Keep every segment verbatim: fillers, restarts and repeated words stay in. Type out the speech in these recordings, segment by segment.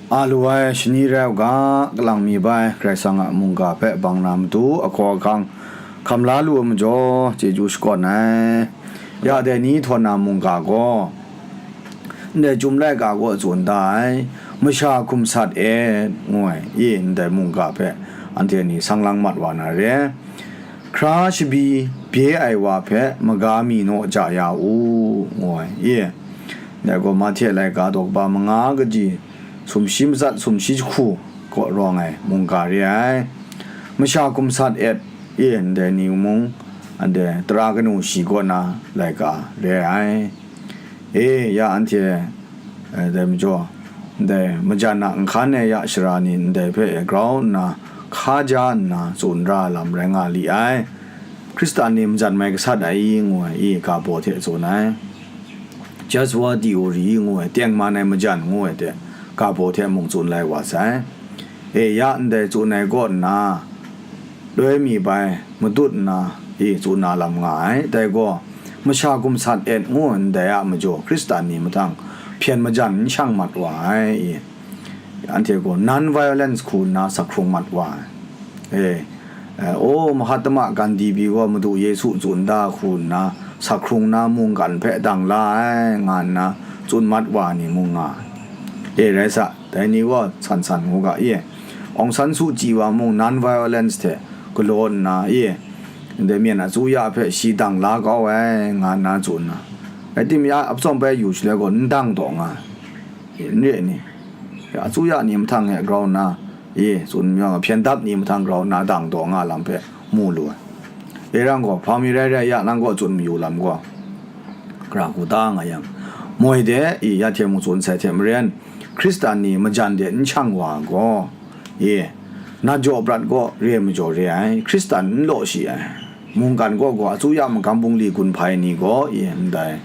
A lu ai shani rai u ga, kalang mi bai Karai Kasang a mungga hpe bang na matu ahkaw ahkang hkam la lu ai majaw, chyeju shakawn ai. Ya dai ni htawn na mungga gaw, ndai Chyum laika gaw tsun da ai, masha hkum sat et, ngu ai, i ndai mungga hpe anhte ni sang lang mat wa na re. Hkra shabi bye ai wa hpe maga mi naw ja ya u, ngu ai, i. Dai gaw Mahte laika daw kaba manga kaji sumshi matsat sumshi jahku kaw rawng ai mungga re ai. Masha hkum sat et, i, ndai ni mung, anhte tara kanu shi kaw na laika re ai. E, ya anhte, eh, dai majaw, ndai majan a nhkan ai ya shara ni ndai hpe grau nna, hka ja nna, tsun ra lam rai nga li ai. Hkristan ni majan mai gasat ai i ngu ai, i ga baw hte tsun ai. Joshua theory ngu ai, tengman ai majan ngu ai hte, ga baw hte mung tsun lai wa sai. E, ya ndai tsun ai kaw nna, loi mi bai matut nna, i tsun na lam nga ai. Dai gaw, masha hkum sat et ngu ndai a majaw, Hkristan ni mahtang hpyen majan n shang mat wa ai, i. Anhte gaw non-violence hku nna sak hkrung mat wa ai. E, e, o, Mahatma Gandhi pyi gaw Madu Yesu tsun da hku nna, sak hkrung na mungkan hpe dang la ai, nga nna tsun mat wa ni mung nga ai. E, rai sa, dai ni gaw san san ngu ga, i. Aung San Suu Kyi wa mung non-violence hte galaw nna, i, ndai myen a tsuya hpe shi dang la kau ai, nga nna tsun na. Rai timung, ya a pawng bai yu shaloi gaw, n dang taw nga ai. N re ni, a tsuya ni mahtang e grau nna, i, tsun myang a hpyen dap ni mahtang grau nna dang taw nga lam hpe mu lu ai. E rang gaw, hpa mi rai rai, ya nang kaw tsun mayu lam gaw, gara hku da nga yang, moi de, i, ya hte mung tsun sai hte maren, Hkristan ni majan de n shang wa gaw, i, nat jaw prat gaw re majaw re ai, Hkristan n law shi ai. Mungkan kaw gaw, a tsuya magam bungli gun hpai ni gaw, i, ndai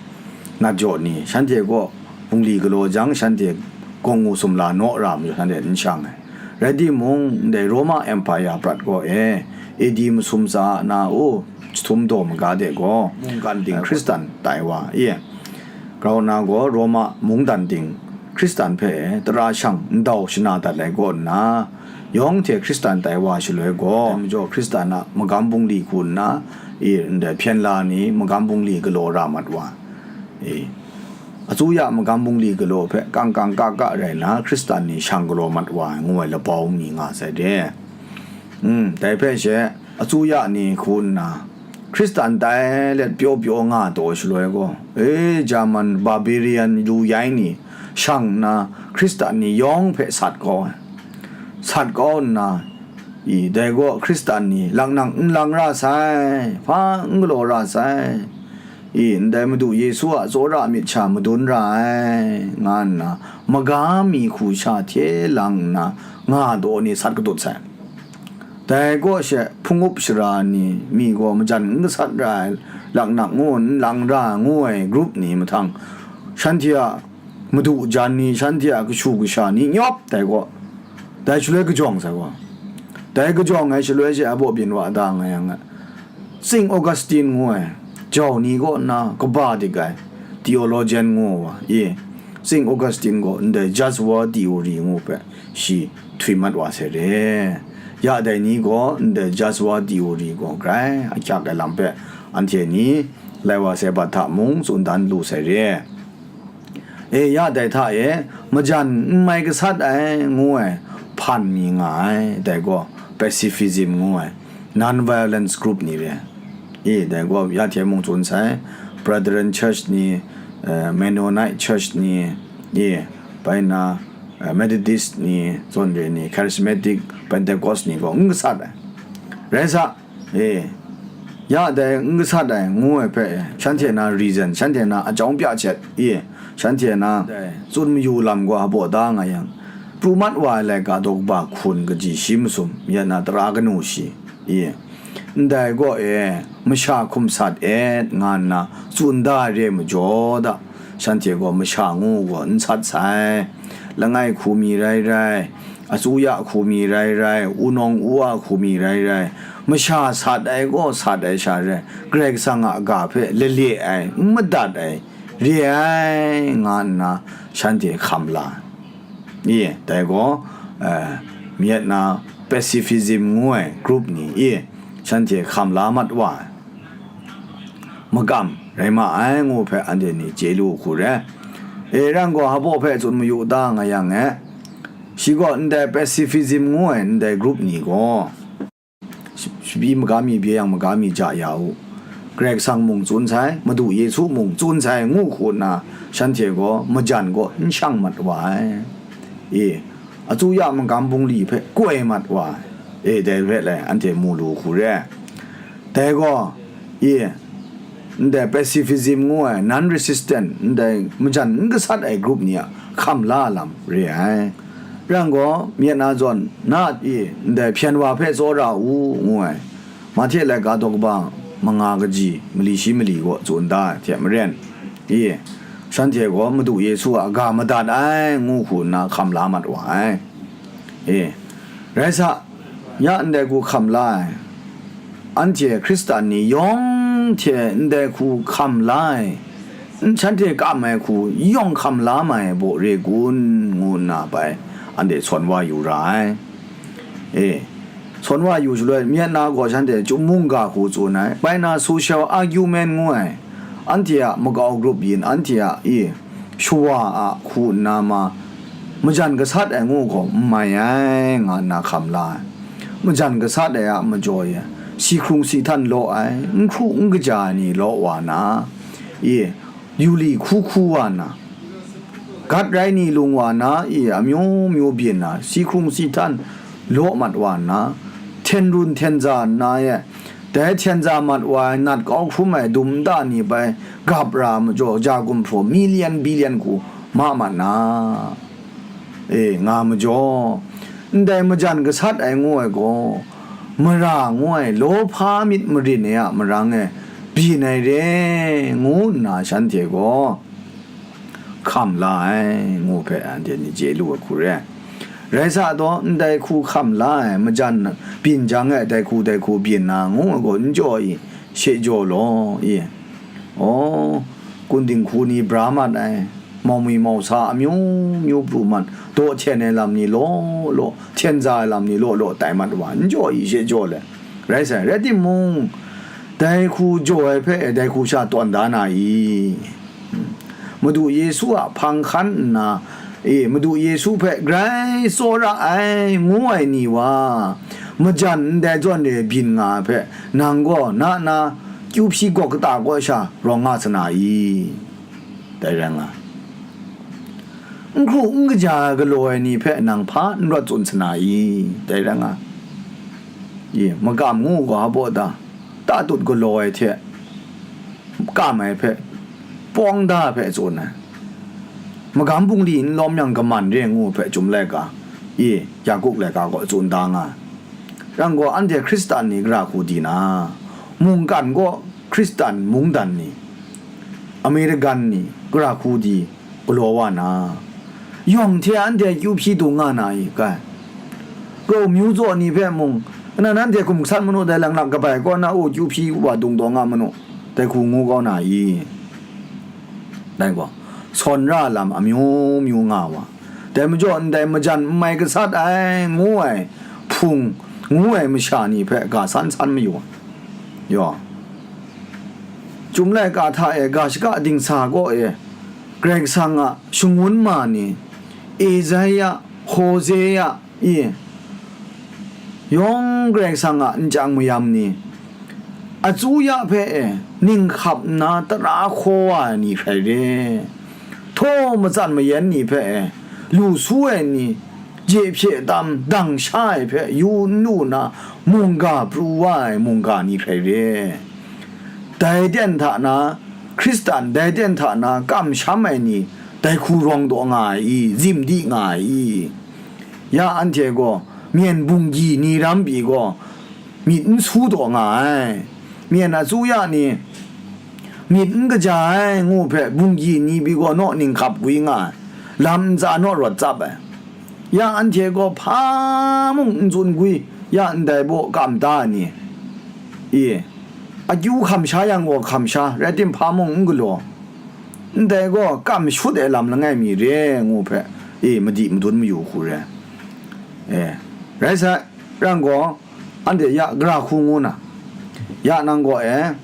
nat jaw ni, shanhte kaw bungli galaw jang, shanhte gawngngu sumla naw ra majaw, shanhte n shang ai. Rai timung, ndai Roma Empire prat kaw e, A D masum tsa na, u, jahtum daw maga de gaw, mungkan ting Hkristan tai wa, i, grau nna gaw, Roma mungdan ting Hkristan hpe tara shang ndau shana dat ai kaw nna, yawng hte Hkristan tai wa shaloi gaw, dai majaw Hkristan a magam bungli hku nna, i, ndai hpyen la ni magam bungli galaw ra mat wa, i, a tsuya magam bungli galaw hpe kang kang ka ka rai nna, Hkristan ni shang galaw mat wa ai, ngu ai labau mi nga sai de. Mm, dai hpe she, a tsuya ni hku nna, Hkristan tai let pyaw pyaw nga taw shaloi gaw, e, German barbarian lu yai ni shang nna, Hkristan ni yawng hpe sat kau ai. Sat kau nna, i, dai gaw Hkristan ni laknak n lang ra sai, hpa n galaw ra sai, i, ndai Madu Yesu a tsawra myit sha madun ra ai, nga nna, maga mi hku sha hte lang nna, nga taw ni sat katut sai. Dai kaw she, hpung up shara ni mi gaw majan n gasat ra ai, laknak ngu n lang ra ngu ai grup ni mahtang, shanhte a madu jan ni, shanhte a kashu kasha ni nyawp dai gaw, dai shaloi kajawng sai gaw, dai kajawng ai shaloi she a baw byin wa da nga yang, Saint Augustine ngu ai jau ni kaw nna kaba dik ai theologian ngu wa, i, Saint Augustine gaw ndai Just War Theory ngu hpe shi htwi mat wa sai re. Ya dai ni gaw ndai Just War Theory gaw grai ahkyak ai lam hpe anhte ni lai wa sai bat hta mung tsun dan lu sai re. E, ya dai hta e, majan n mai gasat ai ngu ai hpan mi nga ai, dai gaw pacifism ngu ai, non-violence group ni re. E, dai gaw ya hte mung tsun sai, Brethren Church ni, eh, Mennonite Church ni, e, bai nna, eh, Methodist ni, zawn re ni, Charismatic, Pentecost ni gaw n gasat ai. Rai sa, e, ya dai n gasat ai ngu ai hpe, shanhte na reason, shanhte na ajawng pya chet, e, shanhte na dai tsun mayu lam gaw a baw da nga yang, pru mat wa ai laika daw kaba hkun kaji shi masum, ya na tara kanu shi, e, ndai gaw e, masha hkum sat et, nga nna tsun da ai re majaw da, shanhte gaw masha ngu gaw n sat sai. Langai hku mi rai rai, atsuya hku mi rai rai, wunawng wuwa hku mi rai rai, masha sat ai gaw sat ai sha rai, Karai Kasang a ga hpe lale ai, n madat ai, re ai, nga nna shanhte hkam la ai. I, dai gaw, eh, myit na pacifism ngu ai group ni, i, shanhte hkam la mat wa ai. Makam rai ma ai ngu hpe anhte ni chye lu hku re. E, ran gaw hpa hpe tsun mayu ta nga yang e, shi gaw ndai pacifism ngu ai ndai group ni gaw, shi-, shi pyi maga mi bye yang maga mi ja ya u, Karai Kasang mung tsun sai, Madu Yesu mung tsun sai ngu hku nna, shanhte gaw majan gaw n shang mat wa ai. E, achyu ya magam bungli hpe koi mat wa ai. E, dai rai lai, anhte mu lu hku re. Dai gaw, e, ndai pacifism ngu ai, non-resistant, ndai majan n gasat ai group ni a hkam la lam re ai. Ran gaw, myit na zawn, na, e, ndai hpyen wa hpe tsawra u, ngu ai. Mahte laika daw kaba manga kaji, mali shi mali gaw tsun da ai hte maren, e, shanhte gaw Madu Yesu a ga madat ai, ngu hku nna hkam la mat wa ai. E, rai sa, ya ndai hku hkam la ai, anhte Hkristan ni yawng hte ndai hku hkam la ai, n shanhte kam ai hku yawng hkam la mai baw re kun, ngu nna bai anhte sawn wa yu ra ai. E, sawn wa yu shaloi, myit na gaw shanhte chyum mungga hku tsun ai, bai na social argument ngu ai, anhte a makau grup yin, anhte a, e, shawa a hku nna ma, majan gasat ai ngu gaw n mai ai, nga nna hkam la ai. Majan gasat ai a majaw e, si hkrung si htan law ai, n hkru n kaja ai ni law wa na, e, yu li hku hku wa na, gat rai ni lung wa na, e, amyu myu byin na, si hkrung si htan law mat wa na, hten run hten za nna e, dai hten za mat wa ai nat kau hkrum ai dum nta ni bai gap ra majaw, ja gumhpraw million billion hku ma mat na, e, nga majaw, ndai majan gasat ai ngu ai gaw, mara ngu ai lawhpa myit marin ai a marang e byin ai re, ngu nna shanhte gaw hkam la ai, ngu hpe anhte ni chye lu ai hku re. Rai sa taw, ndai hku hkam la ai, majan byin jang e dai hku, dai hku byin na, ngu ai gaw, n jaw i, she jaw law, i. Aw, kun dinghku ni bra mat ai, mau mi mau sa amyu myu pru mat, daw hten ai lam ni law law, hten za ai lam ni law law tai mat wa, n jaw i, she jaw let. Rai sai, rai timung, dai hku jaw ai hpe dai hku sha tawn da na i? Madu Yesu a hpang hkan nna, e, Madu Yesu hpe grai tsawra ai, ngu ai ni wa, majan ndai zawn e byin nga ai hpe, nang gaw na na kyu hpyi gawk kata kaw sha rawng nga sa na i? Dai rai nga. N hkru n kaja ai galaw ai ni hpe nang hpa n rawt tsun sa na i? Dai rai nga. I, makam ngu ga baw ta, tatut galaw ai hte kam ai hpe, pawng da ai hpe tsun ai. Magam bungli n lawm yang kaman re ngu hpe Chyum laika, i, Yaku laika gaw tsun da nga ai. Rai gaw, anhte Hkristan ni gara hku di na, mungkan gaw Hkristan mungdan ni, American ni gara hku di galaw wa na, yawng hte anhte kyu hpyi dung nga na i, kai? Gaw myu zaw ni hpe mung, nna nanhte hkum gasat manu dai langlak kabai kaw na u kyu hpyi wa dung taw nga manu, dai hku ngu kau na i? Dai gaw, sawn ra lam amyu myu nga wa, dai majaw ndai majan n mai gasat ai, ngu ai hpung, ngu ai masha ni hpe ga san san mayu ai. Yaw, Chyum laika hta e ga shaka dingsa kaw e, Karai Kasang a shangun ma ni, Esaia, Hosea, i, yawng Karai Kasang a nchyang mayam ni, achyu ya hpe e, ning hkap nna tara hkaw wa ai ni hkrai re. Htaw matsan mayan ni hpe e, lu su ai ni, je hpye tam dang sha ai hpe yu n lu na, mungga pru wa ai mungga ni hkrai re. Dai ten hta na, Hkristan dai ten hta na kamsham ai ni, dai hku rawng taw nga ai i, zim di nga ai i? Ya anhte gaw, myen bunggi ni ram pyi gaw, myit n su taw nga ai. Myen achyu ya ni, myit n kaja ai ngu hpe, bunggi ni pyi gaw naw ning hkap gwi nga ai, lam ntsa naw rawt tsap ai. Ya anhte gaw hpa mung n tsun gwi, ya ndai baw kam da ai ni, i, akyu hkam sha yang gaw hkam sha, rai tim hpa mung n galaw, ndai gaw kam shut ai lam langai mi re ngu hpe, e, madi madun mayu hku re. E, rai sai, rang gaw, anhte ya gara hku ngu na, ya nang gaw e,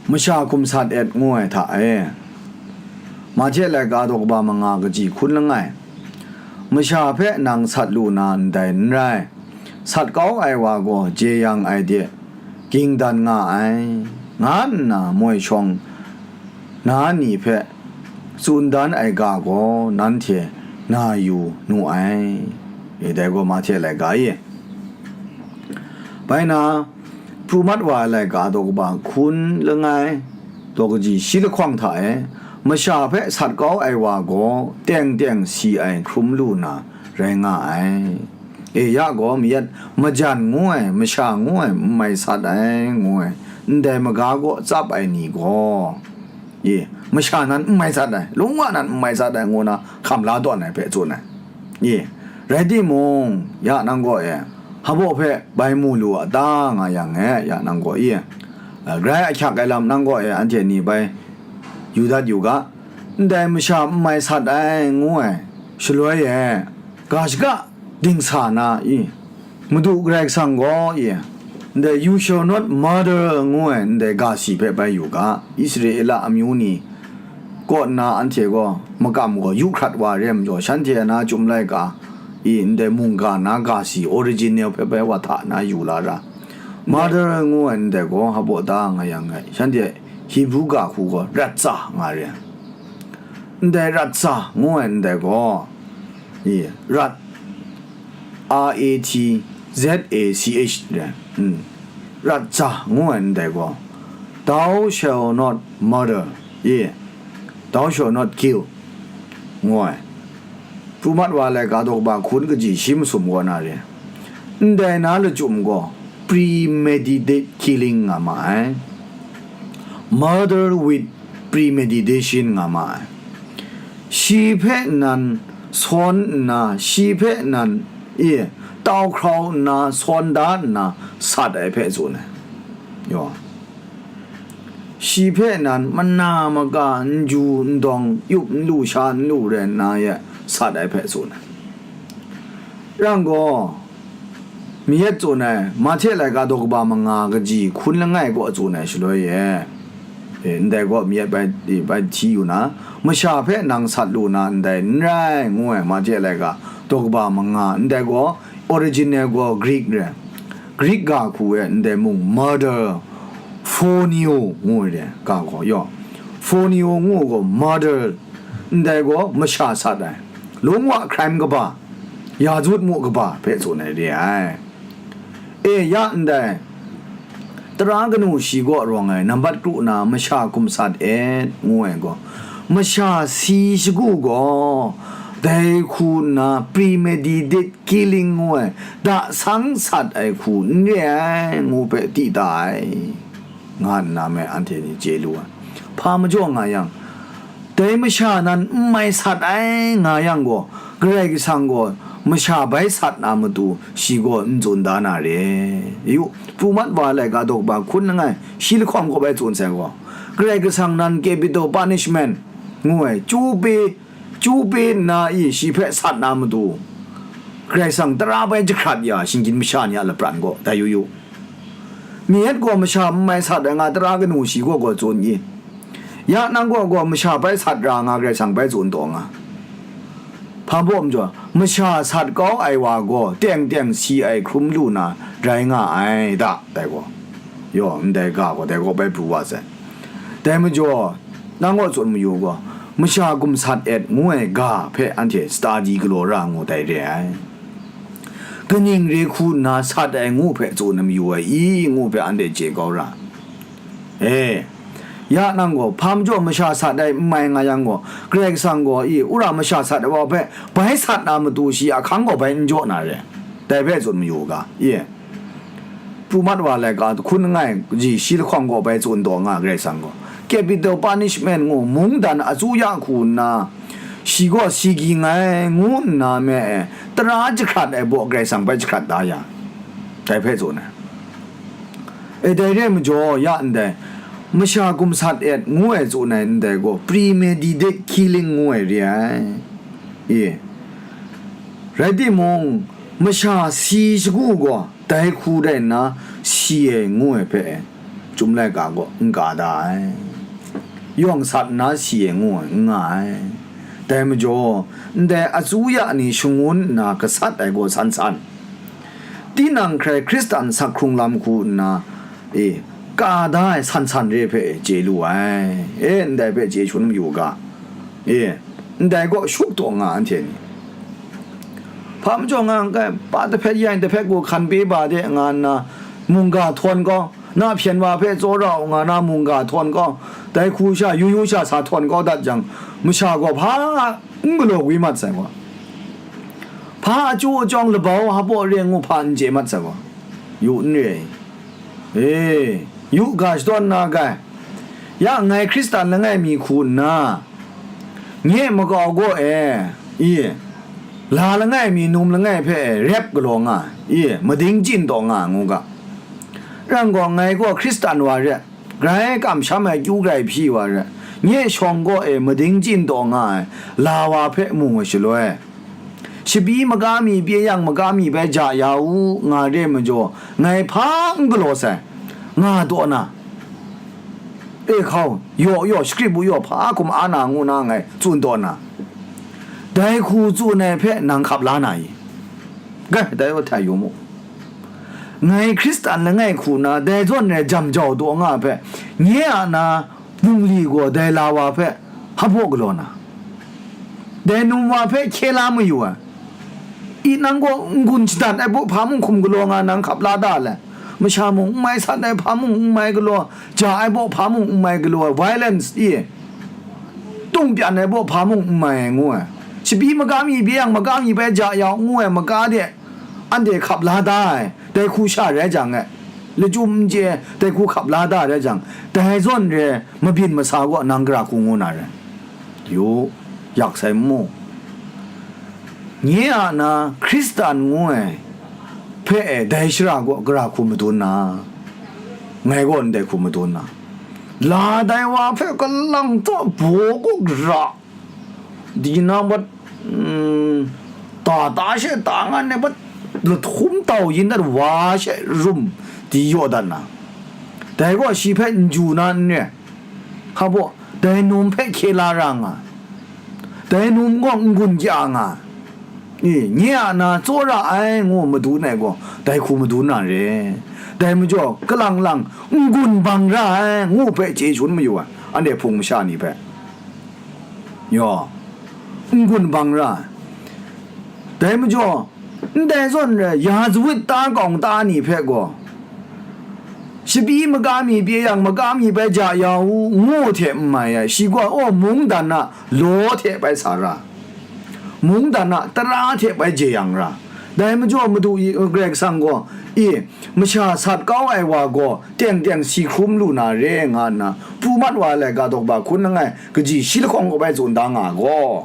masha hkum sat et ngu ai hta e, Mahte laika daw kaba manga kaji hkun langai, masha hpe nang sat lu na ndai n rai, sat kau ai wa gaw jeyang ai de, ging dan nga ai, nga nna moi shawng na ni hpe tsun dan ai ga gaw nanhte na yu nu ai. E, dai gaw Mahte laika e. Bai na, pru mat wa ai laika daw kaba hkun langai, daw kaji shi lahkawng hta e, masha hpe sat kau ai wa gaw teng teng si ai hkrum lu na rai nga ai. E, ya gaw mayat majan ngu ai, masha ngu ai, n mai sat ai ngu ai, ndai maga gaw tsap ai ni gaw, e, masha nan n mai sat ai, lung wa nan n mai sat ai ngu na hkam la tawn ai hpe tsun ai. E, rai timung, ya nang gaw e, hpabaw hpe bai mu lu a ta nga yang e, ya nang gaw e, grai ahkyak ai lam nang gaw e, anhte ni bai yu dat yu ga, ndai masha n mai sat ai ngu ai shaloi e, ga shaga dingsa na i, Madu Karai Kasang gaw i, ndai "You shall not murder" ngu ai ndai ga si hpe bai yu ga, Israela amyu ni kaw nna anhte gaw makam gaw yu hkrat wa re ai majaw, shanhte a na Chyum laika i ndai mungga na ga si, original hpe bai wa hta na yu la ra. Murder ngu ai ndai gaw hpabaw ta nga yang ngai, shanhte Hebru ga hku gaw ratza nga re. Ndai ratza ngu ai ndai gaw, i, rat, R A T Z A C H re, mm, ratza ngu ai ndai gaw, "Thou shall not murder," i, "Thou shall not kill," ngu ai. Pru mat wa ai laika daw kaba hkun kaji shi masum kaw na re. Ndai na lachyum gaw premeditated killing nga ma ai. Murder with premeditation nga ma ai. Shi hpe nan sawn nna, shi hpe nan, e, tau hkrau nna, sawn da nna, sat ai hpe tsun ai. Yaw. Shi hpe nan mana maka n ju n dawng, yup n lu, sha n lu rai nna ye sat ai hpe tsun ai. Rang gaw, mayat tsun ai, Mahte laika daw kaba manga kaji hkun langai kaw tsun ai shaloi e, e, ndai gaw mayat bai, e, bai hti yu na, masha hpe nang sat lu na ndai n rai, ngu ai, Mahte laika daw kaba manga, ndai gaw original gaw Greek re. Greek ga hku e ndai mung murder, phroneo ngu ai re, ga gaw, yaw, phroneo ngu gaw murder, ndai gaw masha sat ai, lung wa crime kaba, ya jut mu kaba hpe tsun ai re ai. E, ya ndai, tara kanu shi kaw rawng ai, nambat kru na masha hkum sat et, ngu ai gaw, masha si shagu gaw, dai hku nna premeditated killing ngu ai, dasang sat ai hku n re ai, ngu hpe ti da ai, nga nna me anhte ni chye lu ai. Hpa majaw nga yang, dai masha nan n mai sat ai nga yang gaw, Karai Kasang gaw masha bai sat na matu shi gaw n tsun da na re. Yu, pru mat wa ai laika daw kaba hkun langai, shi lahkawng kaw bai tsun sai gaw, Karai Kasang nan capital punishment ngu ai, chyu pe, chyu pe nna i shi hpe sat na matu, Karai Kasang tara bai jahkrat ya shinggyim masha ni a lapran gaw, dai yu yu. Mayat gaw masha n mai sat ai nga tara kanu shi kaw gaw tsun i? Ya nang kaw gaw masha bai sat ra nga Karai Kasang bai tsun taw nga. Hpa baw majaw, masha sat kau ai wa gaw teng teng si ai hkrum lu na rai nga ai da, dai gaw. Yaw, ndai ga gaw dai gaw bai pru wa sai. Dai majaw, nang kaw tsun mayu gaw, masha hkum sat et ngu ai ga hpe anhte study galaw ra ngu dai re ai. Kaning re hku nna sat ai ngu hpe tsun na mayu ai i, ngu hpe anhte chye kau ra. E, ya nang gaw, hpa majaw masha sat ai n mai nga yang gaw, Karai Kasang gaw i, wora masha sat ai wa hpe bai sat na matu shi a hkang gaw bai n jaw na re. Dai hpe tsun mayu u ga, i? Pru mat wa ai laika hkun langai ji shi lahkawng gaw bai tsun taw nga Karai Kasang gaw, capital punishment ngu mungdan a chyu ya hku nna, shi gaw si ging ai ngu nna me e, tara jahkrat ai baw Karai Kasang bai jahkrat da ya, dai hpe tsun ai. E, dai re ai majaw, ya ndai, masha hkum sat et ngu ai tsun ai ndai gaw, premeditated killing ngu ai re ai. E, Rai timung, masha si shagu gaw dai hku rai nna si ai ngu ai hpe, Chyum laika gaw n ka da ai. Yawng sat nna si ai ngu ai, n nga ai. Dai majaw, ndai asuya ni shangun nna gasat ai gaw san san, tinang hkrai Hkristan sak hkrung lam hku nna, e, ka da ai san san re hpe chye lu ai. E, ndai hpe chye shangun mayu ga. E, ndai gaw shup taw nga anhte ni. Hpa majaw nga n kai, pa dahpet yang dahpet gaw hkan pe ba de nga nna, mungga htawn kau, na hpyen wa hpe tsawra u nga na mungga htawn kau, dai hku sha yu yu sha sa htawn kau dat jang, masha gaw hpa n galaw wi mat sai gaw, hpa achyu achawng labau hpaw re ngu hpa n chye mat sai gaw, yu n re ai. E, yu ga shadawn na ga, ya ngai Hkristan langai mi hku nna, nye makau gaw e, i, la langai mi num langai hpe rep galaw nga, i, mading chyin taw nga ngu ga. Rang gaw, ngai gaw Hkristan wa re, grai kamsham ai kyu grai hpyi wa re, nye shawng gaw e mading chyin taw nga ai la wa hpe mu ai shaloi, shabi maga mi pye yang maga mi bai ja ya u nga re majaw, ngai hpa n galaw sai, nga taw na, e hkau, yaw yaw, shakrip u yaw, hpa hkum a na ngu na ngai tsun taw na, dai hku tsun ai hpe nang hkap la na i? Gai, dai wa htai yu mu. Ngai Hkristan langai hku na, dai zawn rai jam jau taw nga hpe, nye a na bungli gaw dai la wa hpe hpaw galaw na, dai num wa hpe hkye la mayu ai. I nang gaw n-gun shadat ai baw hpa mung hkum galaw nga nang hkap la da le? Masha mung n mai sat ai hpa mung n mai galaw, ja ai baw hpa mung n mai galaw, violence i, tung pyan ai baw hpa mung n mai ai ngu ai. Shabi maga mi bye yang maga mi bai ja ya u ngu ai maga de, anhte hkap la da ai, dai hku sha rai jang e, lachyum n chye ai, dai hku hkap la da rai jang, dai zawn re mabyin masa gaw nang gara hku ngu na re? Yu, yak sai mu. Nye a na Hkristan ngu ai hpe e dai shara gaw gara hku madun na, ngai gaw ndai hku madun na, la dai wa hpe kalang taw baw kuk ra, di na bat, mm, ta ta she ta nga ne bat, lahtum tau yin dat wa she rum di yaw dat na, dai gaw shi hpe n ju na n re, hpa baw, dai num hpe hkye la ra nga, dai num gaw n-gun kya nga, i, nye a na tsawra ai ngu madun ai gaw, dai hku madun na re, dai majaw kalang lang n-gun bang ra ai ngu hpe chye shangun mayu ai, anhte Hpung masha ni hpe. Yaw, n-gun bang ra ai. Dai majaw, ndai zawn rai, ya zawit ta kawng ta ni hpe gaw, shabi maga mi pye yang, maga mi bai ja ya u, ngu hte n mai ai, shi gaw, aw, mungdan a law hte bai sa ra, mungdan a tara hte bai jeyang ra. Dai majaw, Madu i, Karai Kasang gaw, i, masha sat kau ai wa gaw, teng teng si hkrum lu na re, nga nna, pru mat wa ai laika daw ba hkun langai, kaji shi lahkawng kaw bai tsun da nga gaw,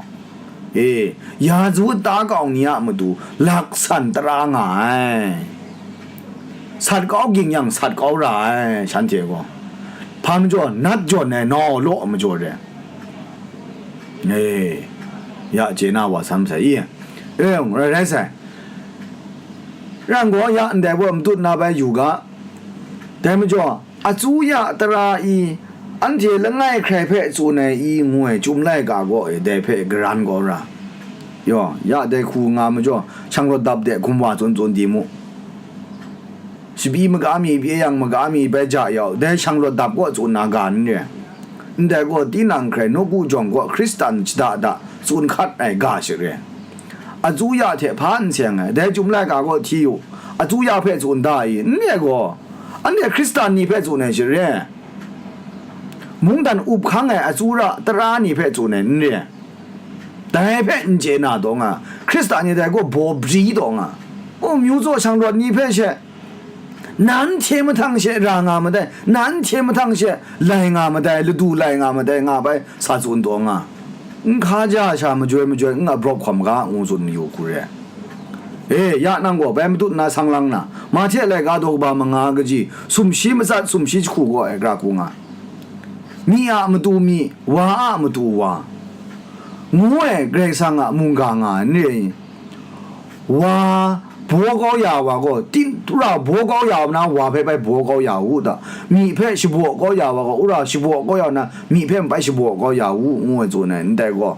e, ya zawut ta kau ni a matu laksan tara nga ai. Sat kau ging yang sat kau ra ai, shanhte gaw. Hpa majaw, nat jawn ai nau law majaw re. E, ya chye na wa sam sai i. E, rai rai sai. Rang gaw ya ndai gaw matut na bai yu ga. Dai majaw, Asuya tara i, anhte langai hkrai hpe tsun ai i ngu ai Chyum laika gaw e dai hpe garan kau ra. Yaw, ya dai hku nga majaw, shanglawt dap de hkum wa tsun tsun di mu. Shabi maga mi pye yang maga mi bai ja yau, dai shanglawt dap kaw tsun na ga n re. Ndai gaw tinang hkrai nawku jawng kaw Hkristan shada da tsun hkat ai ga share. Asuya hte hpa n seng ai, dai Chyum laika gaw hti u, asuya hpe tsun da i, n re gaw, anhte Hkristan ni hpe tsun ai share, mungdan up hkang ai atsura tara ni hpe tsun ai n re, dai hpe n chye na taw nga, Hkristan ni dai gaw baw bri taw nga, o, myu tsaw shanglawt ni hpe she, nanhte mahtang she ra nga madai, nanhte mahtang she lai nga madai, ladu lai nga madai, nga bai sa tsun taw nga, n hka ja sha majoi majoi n nga brawp hkawm ga ngu tsun mayu hku re. E, ya nang gaw bai matut na sang lang na, Mahte laika daw kaba manga kaji, sumshi matsat sumshi jahku gaw ai gara hku nga, myi a matu myi, wa a matu wa, ngu ai Karai Kasang a mungga nga ai n re i? Wa baw kau ya wa gaw, tin, wora baw kau ya na, wa hpe bai baw kau ya u ta? Myi hpe shabaw kau ya wa gaw, wora shabaw kau ya na, myi hpe bai shabaw kau ya u, ngu ai tsun ai, ndai gaw.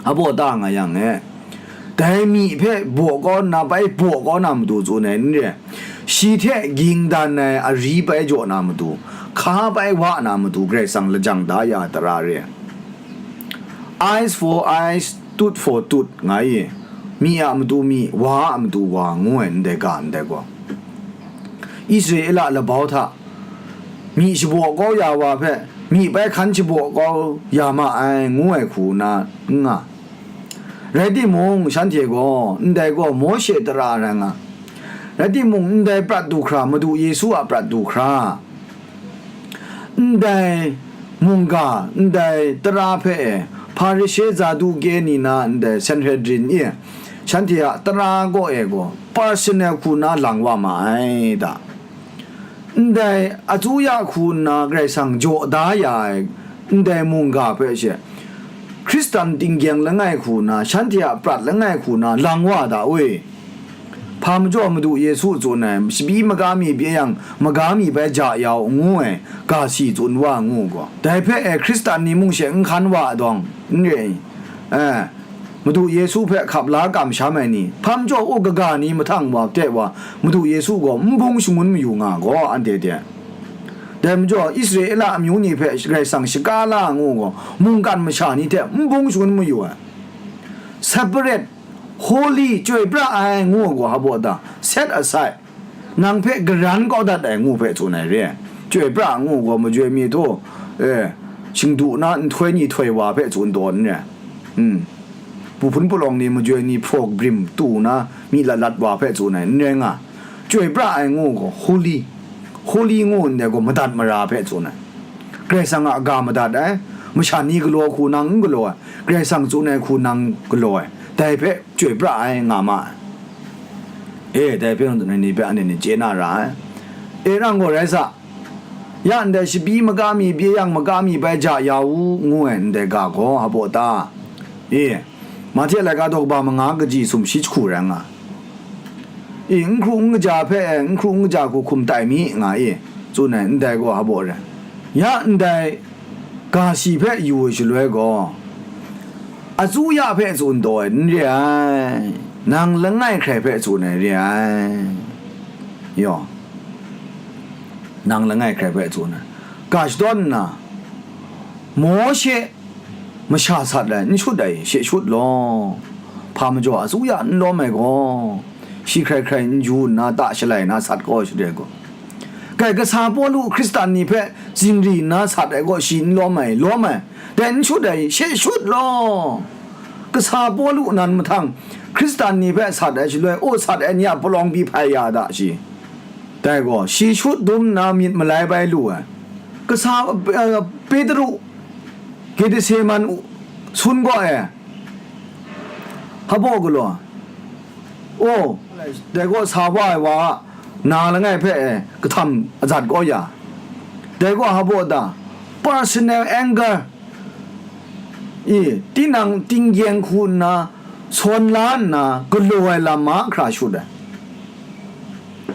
Abaw ta nga yang e, dai myi hpe baw kau nna, bai baw kau na matu tsun ai n re. Shi hte ging dan ai ari bai jaw na matu, hka bai wa na matu, Karai Kasang lajang da ya tara re. Eyes for eyes, tooth for tooth, nga i, myi a matu myi, wa a matu wa, ngu ai ndai ga ndai gaw, Israela labau hta myi shabaw kau ya wa hpe, myi bai hkan shabaw kau ya ma ai, ngu ai hku na n nga. Rai timung, shanhte gaw ndai gaw Mawshe tara rai nga. Rai timung, ndai prat du hkra, Madu Yesu a prat du hkra, ndai mungga, ndai tara hpe e, Hparishe, Saduke ni na ndai Sanhedrin e, shanhte a tara kaw e gaw, personal hku na lang wa ma ai da. Ndai atuya hku nna Karai Kasang jaw da ya ai ndai mungga hpe she, Hkristan tinggyeng langai hku nna, shanhte a prat langai hku nna lang wa da we. Hpa majaw Madu Yesu tsun ai, shabi maga mi bye yang, maga mi bai ja ya u, ngu ai, ga si tsun wa ngu gaw, dai hpe e Hkristan ni mung she n hkan wa ai dawng, n re ai. Eh, Madu Yesu hpe hkap la kamsham ai ni, hpa majaw u kaga ni mahtang wa hte wa, Madu Yesu gaw n bung shangun mayu nga gaw, anhte hte. Dai majaw, Israela amyu ni hpe Karai Kasang shaka la ngu gaw, mungkan masha ni hte n bung shangun mayu ai. Separate, holy, chyoi pra ai ngu gaw, hpa baw ta, set aside, nang hpe garan kau dat ai ngu hpe tsun ai re ai. Chyoi pra ngu gaw, majoi mi htaw, eh, shingdu na nhtoi ni htoi wa hpe tsun tawn n re ai. Hmm. Pu hpun palawng ni majoi ni hpraw brim tu na myi lat lat wa hpe tsun ai, n rai nga. Chyoi pra ai ngu gaw, holy, holy ngu ndai gaw, madat mara hpe tsun ai. Karai Kasang a ga madat ai, masha ni galaw hku nang n galaw ai, Karai Kasang tsun ai hku nang galaw ai, dai hpe chyoi pra ai nga ma ai. E, dai hpe ni hpe anhte ni chye na ra ai. E, rang gaw rai sa, ya ndai shabi maga mi bye yang, maga mi bai ja ya u, ngu ai ndai ga gaw, hpa baw ta? E, Mahte laika daw kaba manga kaji sum shi jahku rai nga. I, n hkru n kaja hpe, n hkru n kaja hku hkum tai mi, nga i, tsun ai, ndai gaw hpa baw rai? Ya ndai ga shi hpe yu ai shaloi gaw, atuya hpe tsun taw ai n re ai, nang langai hkrai hpe tsun ai re ai. Yaw, nang langai hkrai hpe tsun ai. Ga shadawn nna, Mawshe masha sat ai, n shut ai, she shut law. Hpa majaw atuya n lawm ai gaw, shi hkrai hkrai n ju nna, ta shalai na sat gaw shadai gaw. Kai kasa Pawlu Hkristan ni hpe zinri nna sat ai gaw, shi n lawm ai, lawm ai, dai n shut ai, she shut law. Kasa Pawlu nan mahtang Hkristan ni hpe sat ai shaloi, o, sat ai ni a palawng pyi hpai ya da shi. Dai gaw, shi shut dum nna myit malai bai lu ai. Kasa, eh, Petru, Gediseman u-, sun gaw e, hpa baw galaw, o, dai gaw sa wa ai wa a na langai hpe e, kahtam azat gaw ya. Dai gaw hpa baw ta? Personal anger. I, tinang tinggyeng hku nna, sawn la nna, galaw ai lam mahkra shut ai.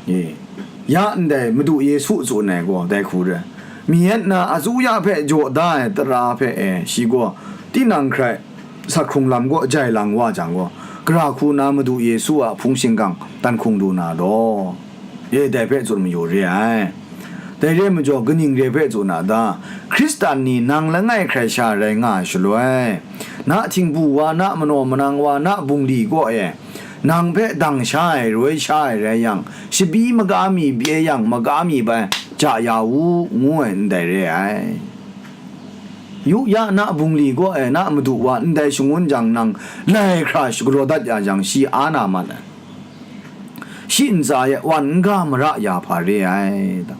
I, ya ndai Madu Yesu tsun ai gaw dai hku re. Myi yet na atuya hpe jaw da ai tara hpe e, shi gaw tinang hkrai sak hkrung lam gaw jai lang wa jang gaw, gara hku na Madu Yesu a hpung shingkang dan hkung du na law. E, dai hpe tsun mayu re ai. Dai re ai majaw, kaning re hpe tsun a ta? Hkristan ni nang langai hkrai sha rai nga ai shaloi, na htingbu wa, na manaw manang wa, na bungli kaw e, nang hpe dang sha ai, roi sha ai rai yang, shabi maga mi bye yang, maga mi bai ja ya u, ngu ai ndai re ai. Yu ya, na bungli kaw e, na madu wa ndai shangun jang, nang lai hkra shagalaw dat ya jang, shi a na mat ai. Shi ntsa e wan n ga mara ya hpa re ai ta?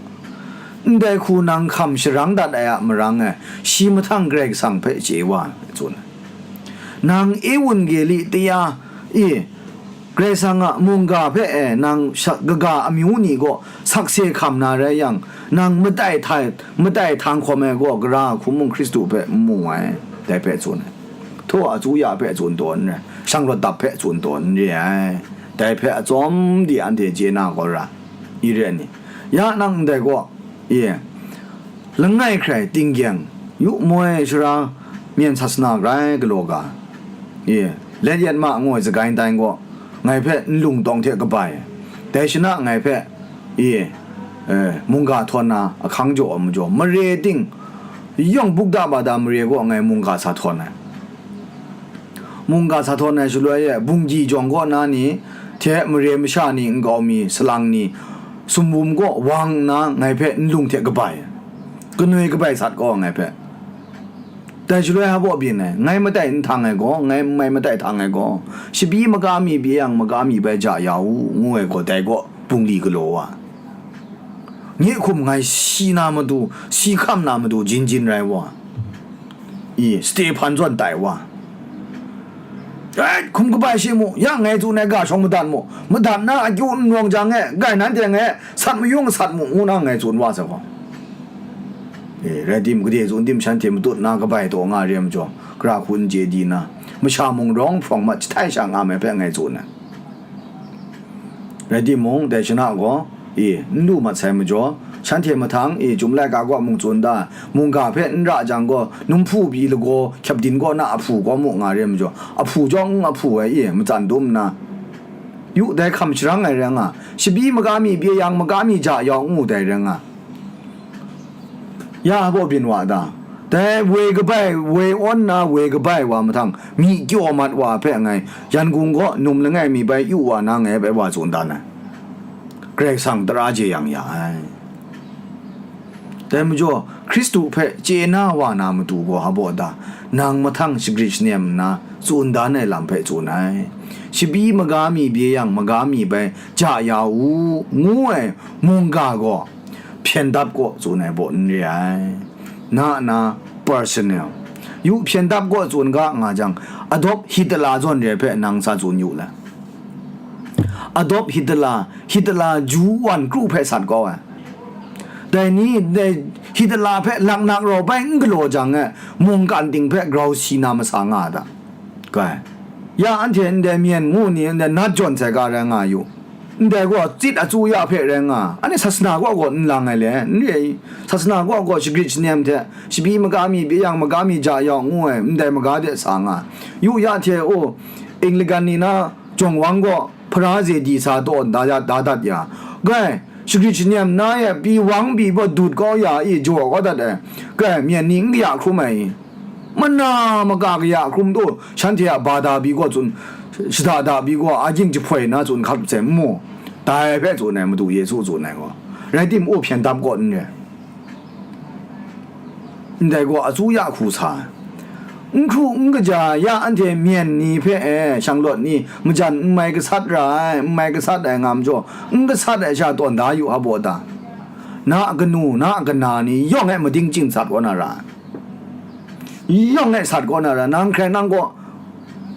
Ndai hku nang hkam sharang dat ai a marang e, shi mahtang Karai Kasang hpe chye wa ai, tsun ai. Nang Ewangeli taya i, Karai Kasang a mungga hpe e nang sha-, kaga amyu ni gaw sakse hkam na rai yang, nang matai htai, matai htang hkawm ai gaw, gara hku mung Hkristu hpe n mu ai, dai hpe tsun ai. Htaw a chu ya hpe tsun taw n rai. shanglawt dap hpe tsun taw n re ai. Dai hpe atsawm di anhte chye na gaw ra, i re ai ni? Ya nang ndai gaw, e, langai hkrai tinggyeng, yu moi shara, myen sasana grai galaw ga, e, let yet ma ngoi sagai tai gaw, ngai hpe nlung tawng hte kabai, dai shana ngai hpe, e, e, mungga htawn na ahkang jaw ai majaw, mare ting, yawng bukda bada mare gaw ngai mungga sa htawn ai. Mungga sa htawn ai shaloi e, bungji jawng kaw na ni hte mare masha ni nkau mi, salang ni, sumwum kaw wang nna ngai hpe nlung hte kabai, kanoi kabai sat gaw ngai hpe. Dai shaloi hpa byin ai, ngai matai n htang ai gaw, ngai n mai matai htang ai gaw, shabi maga mi bye yang maga mi bai ja ya u, ngu ai gaw, dai gaw bungli galaw wa. Nye hkum ngai si na matu, si hkam na matu, jin jin rai wa. I, Stehpan zawn tai wa. Rai, hkum kabai shi mu, ya ngai tsun ai ga shawng madat mu, madat na akyu n rawng jang e, gai nanhte ngai sat mayung sat mu, ngu na ngai tsun wa sai gaw. E, rai tim, gade tsun tim shanhte matut na kabai taw nga re ai majaw, gara hku n chye di na, masha mung rawng hprawng mat jahtai sha nga me hpe ngai tsun ai. Rai timung, dai shana gaw, e, n lu mat sai majaw, shanhte mahtang, e, Chyum laika kaw mung tsun da, mungga hpe n ra jang gaw, numhpu pyi lagaw, hkyep din kaw na ahpu kaw mu nga re majaw, ahpu jawng n ahpu ai, e, matsan dum nna, yu dai hkam sharang ai rai nga, shabi maga mi bye yang maga mi ja yawng ngu dai rai nga. Ya hpa byin wa da? Dai woi kabai, woi awn na woi kabai wa mahtang, myi kyaw mat wa hpe ngai, Yangon kaw num langai mi bai yu wa na ngai bai wa tsun dan ai. Karai Kasang tara jeyang ya ai. Dai majaw, Hkristu hpe chye na wa na matu gaw hpa da? Nang mahtang shagrit shanem nna tsun dan ai lam hpe tsun ai. Shabi maga mi bye yang maga mi bai ja ya u, ngu ai mungga gaw, hpyen dap kaw tsun ai baw n re ai. Na a na personal. Yu hpyen dap kaw tsun ga nga jang, Adolf Hitler zawn re hpe nang sa tsun yu le. Adolf Hitler, Hitler ju wan kru hpe sat kau ai. Dai ni, dai Hitler hpe laknak rau bai n galaw jang e, mungkan ting hpe grau si na masa nga a ta? Kai. Ya anhte ndai myen ngu ni ndai nat jawn sai ga rai nga yu. Ndai gaw tsit atsu ya hpe rai nga, anhte sasana kaw gaw n lang ai le, n re ai, sasana kaw gaw shagrit shanem hte, shabi maga mi, bye yang maga mi ja yawng ngu ai, ndai maga de sa nga. Yu ya hte, o, Anglikan ni na jawng wang gaw, hpara ze di sa taw da ya, da dat ya. Kai, shagrit shanem na e pyi wang pyi baw dut kau ya i jaw kau dat ai. Kai, myen ni n kaya hkrum ai i? Mana maka kaya hkrum tu, shanhte a bada bi gaw tsun, shada da bi gaw, a ging jahpoi na tsun hkap sai n mu? Dai hpe tsun ai, Madu Yesu tsun ai gaw. Rai timung, hpyen dap kaw n re. Ndai gaw atsu ya hku sa ai. N hkru n kaja ya anhte myen ni hpe e, shanglawt ni, majan n mai gasat ra ai, n mai gasat ai nga majaw, n gasat ai sha tawn da yu a baw ta? Na a kanu, na a kana ni yawng e mading chyingsat kaw na ra ai. Yawng e sat kaw na ra, nang hkrai nang gaw,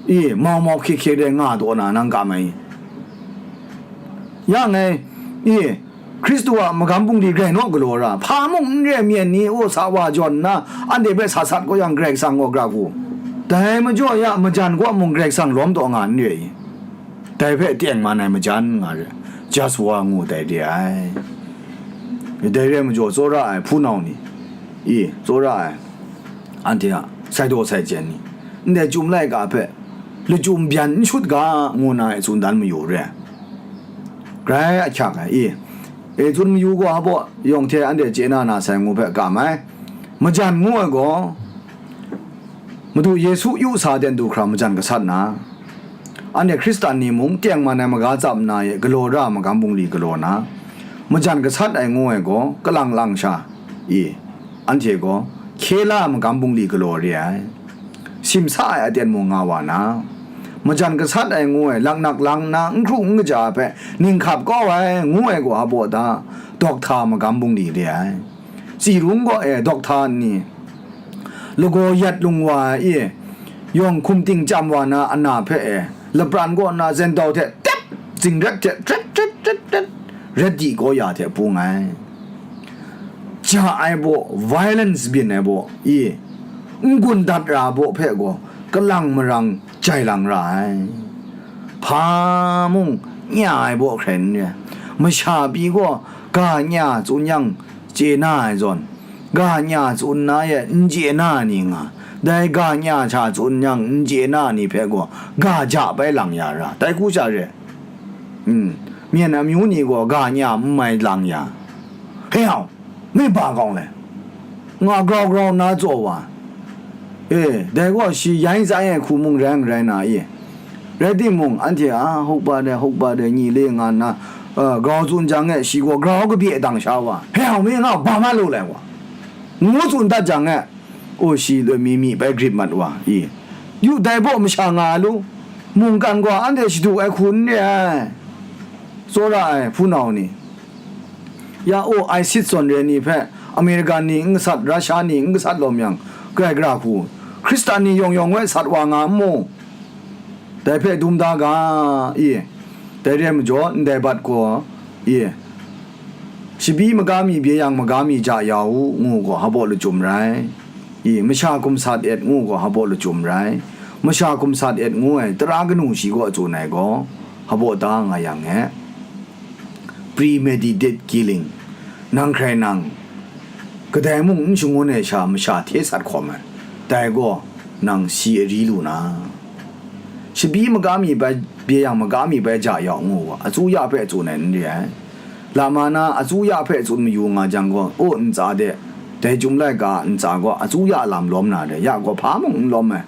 e, mau mau hkye hkye de nga taw na, nang kam ai. Ya ngai, e, Hkristu a magam bungli grai naw galaw ra, hpa mung n re myen ni, o, sa wa jawn nna, anhte hpe sa sat kaw yang Karai Kasang gaw gra hku. Dai majaw ya majan kaw mung Karai Kasang lawm taw nga n re i? Dai hpe tengman ai majan nga re, Joshua ngu dai re ai. Dai re ai majaw, tsawra ai hpunau ni, i, tsawra ai, anhte a sai daw sai chyen ni, ndai Chyum laika hpe lachyum byan n shut ga, ngu na e tsun dan mayu re ai. Grai ahkyak ai, i, e, tsun mayu gaw, hpa yawng hte anhte chye na na sai ngu hpe kam ai. Majan ngu ai gaw, Madu Yesu yu sa ten du hkra majan gasat na, anhte Hkristan ni mung tengman ai maga tsap nna e galaw ra ai magam bungli galaw na, majan gasat ai ngu ai gaw kalang lang sha i, anhte gaw hkye la ai magam bungli galaw re ai. Simsa ai aten mung nga wa na, majan gasat ai ngu ai laknak lang nna n hkru n kaja hpe ninghkap kau ai ngu ai gaw a baw ta, dawk hta magam bungli re ai. Tsi rung gaw e dawk hta nni, lagaw yat lung wa ai e, yawng hkum ting chyam wa na ana hpe e, lapran kaw nna zendau hte tep, zingret hte tret tret tret tret, ret di kaw ya hte pung ai. Ja ai baw, violence byin ai baw, i, n-gun dat ra ai baw hpe gaw, kalang marang jai lang ra ai. Hpa mung nya ai baw hkrai n re ai. Masha pyi gaw ga nya tsun yang chye na ai zawn, ga nya tsun na e n chye na ni nga, dai ga nya sha tsun yang n chye na ni hpe gaw ga ja bai lang ya ra, dai hku sha re. Mm, myen amyu ni gaw ga nya n mai lang ya. He hau, myi ba gawng le, nga grau grau nna tsaw wa. E, dai gaw shi yai tsa ai hku mung rai n rai na i? Rai timung, anhte a hukpa de, hukpa de, nyi le nga nna, uh, grau tsun jang e, shi gaw grau kabye dang sha wa. He hau, mi nga ba ma lu lai wa, ngu tsun dat jang e, o shi loi mi myi bai grip mat wa i? Yu dai baw masha nga a lu? Mungkan gaw anhte shadu ai hku n re ai. Tsawra ai hpunau ni, ya o, ISIS zawn re ni hpe American ni n gasat, Russia ni n gasat lawm yang, grai gara hku, Hkristan ni yawng yawng e sat wa nga n mu? Dai hpe dum da ga i? Dai re ai majaw, ndai bat gaw i? Shabi maga mi bye yang maga mi ja ya u, ngu gaw, hpa baw lachyum rai? I, masha hkum sat et ngu gaw, hpa baw lachyum rai? Masha hkum sat et ngu ai tara kanu shi gaw tsun ai gaw, hpa baw da nga yang e. Premeditated killing. Nang hkrai nang, kadai mung n shangun ai sha masha hte sat hkawm ai, dai gaw nang si ari lu na. Shabi maga mi bai, bye yang maga mi bai ja ya u ngu gaw, atsu ya hpe tsun ai n re ai. Lama na atsu ya hpe tsun mayu nga jang gaw, o, ntsa de, dai Chyum laika a ntsa gaw atsu ya lam lawm na re, ya gaw hpa mung n lawm ai.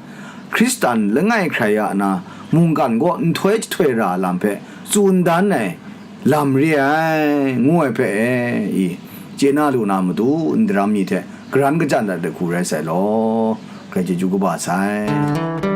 Hkristan langai hkrai ya na mungkan gaw nhtoi jahtoi ra lam hpe tsun dan ai lam re ai, ngu ai hpe e i, chye na lu na matu, n daram mi hte garan kajan dat ai hku rai sai law, grai chyeju kaba sai.